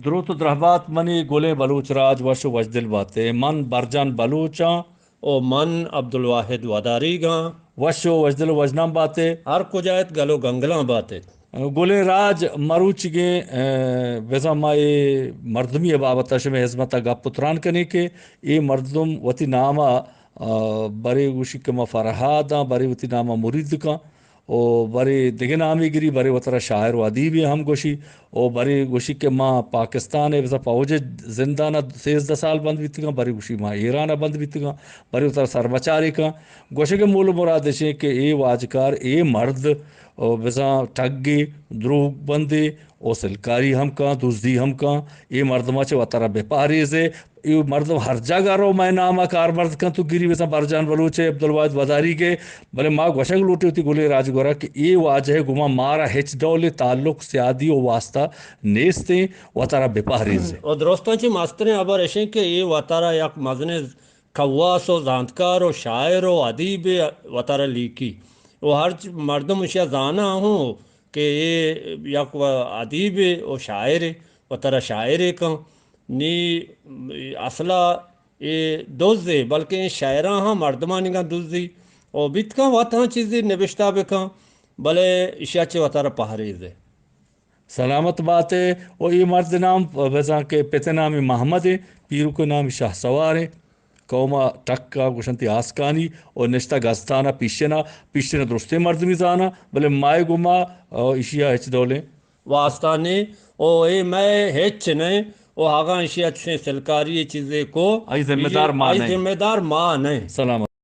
دروت و درہبات منی گلیں بلوچ راج، وش و وشدل باتے۔ من برجان بلوچ آں۔ و من عبدالواحد وداریگ آں۔ وش و وشدل و وشنام باتے۔ ہر کجا ات گل و گنگلاں باتے۔ گلیں راج، مروچیگیں، ء، بزاں ما اے مردمی ء بابت ء شمئے ہزمت ء گپ و تران کنیں کہ اے مردم وتی نام ء، ء، برے گوشی کہ ما فرہاد آں، برے وتی نام ء مرید کن۔ و برے دگہ نامے گری، برے وترا شاعر و ادیبے ہم گوشی، و برے گوشی کہ ما پاکستان ء بزاں فوج ء زندان ء سیزدہ سال بند بیتگاں، برے گوشی ما ایران ء بند بیتگاں، برے وترا سرمچارے کن۔ گوشگ ء مول و مراد اش انت کہ اے واجکار، اے مرد، و بزاں ٹگے، دروگ بندے، و سلکاری ہم کن، دزی ہم کن، اے مردماں چہ وترا بہ پہریزے۔ اے مردم ہر جاگہ رو مئے نام ء کارمرز کنت و گری بزاں برجان بلوچ ء عبدالواحد وداریگ ء، بلے ما گوشگ لوٹیں وتی گلیں راج گورا کہ اے واجہ ء گوما مارا ہچ ڈولیں تعلق، سیادی و واسطہ نیست انت، وتارا بپہریز انت۔ و درستاں چہ مستریں ہبر اش انت کہ اے وتارا یک مزنیں کواس و زانتکار و شاعر و ادیبے وتارا لیکی و ہرچ مردم اشیا زاناں ہوں کہ اے یک و ادیبے و شاعرے، وتارا شاعرے کن۔ نی اصلا اے دزے، بلکیں اے شاعراں ہم مردمانیگاں دزی و بیت کن وت ہم چیزے نبشتہ بکن، بلے اشیا چہ وتارا پہریزے۔ سلامت باتے۔ و اے مرد نام بزاں کہ پت نامی محمد ایں، پیرک نامی شہسوار ایں، قوم ء ٹک ء گوشنتی آسکانی و نشتہ گزتان ء پیشن ء، پیشن ء درستیں مردمی زاناں، بلے مائے گوما، ء، ایشی ء ہچ ڈولیں واسطہ نے، او اے مئے ہچ نئے، او اگاں ایشی ء چشیں سلکاری چیزے کو، آئی ذمہ دار ما آئی نئے۔ ذمہ دار ما نئے۔ سلامت۔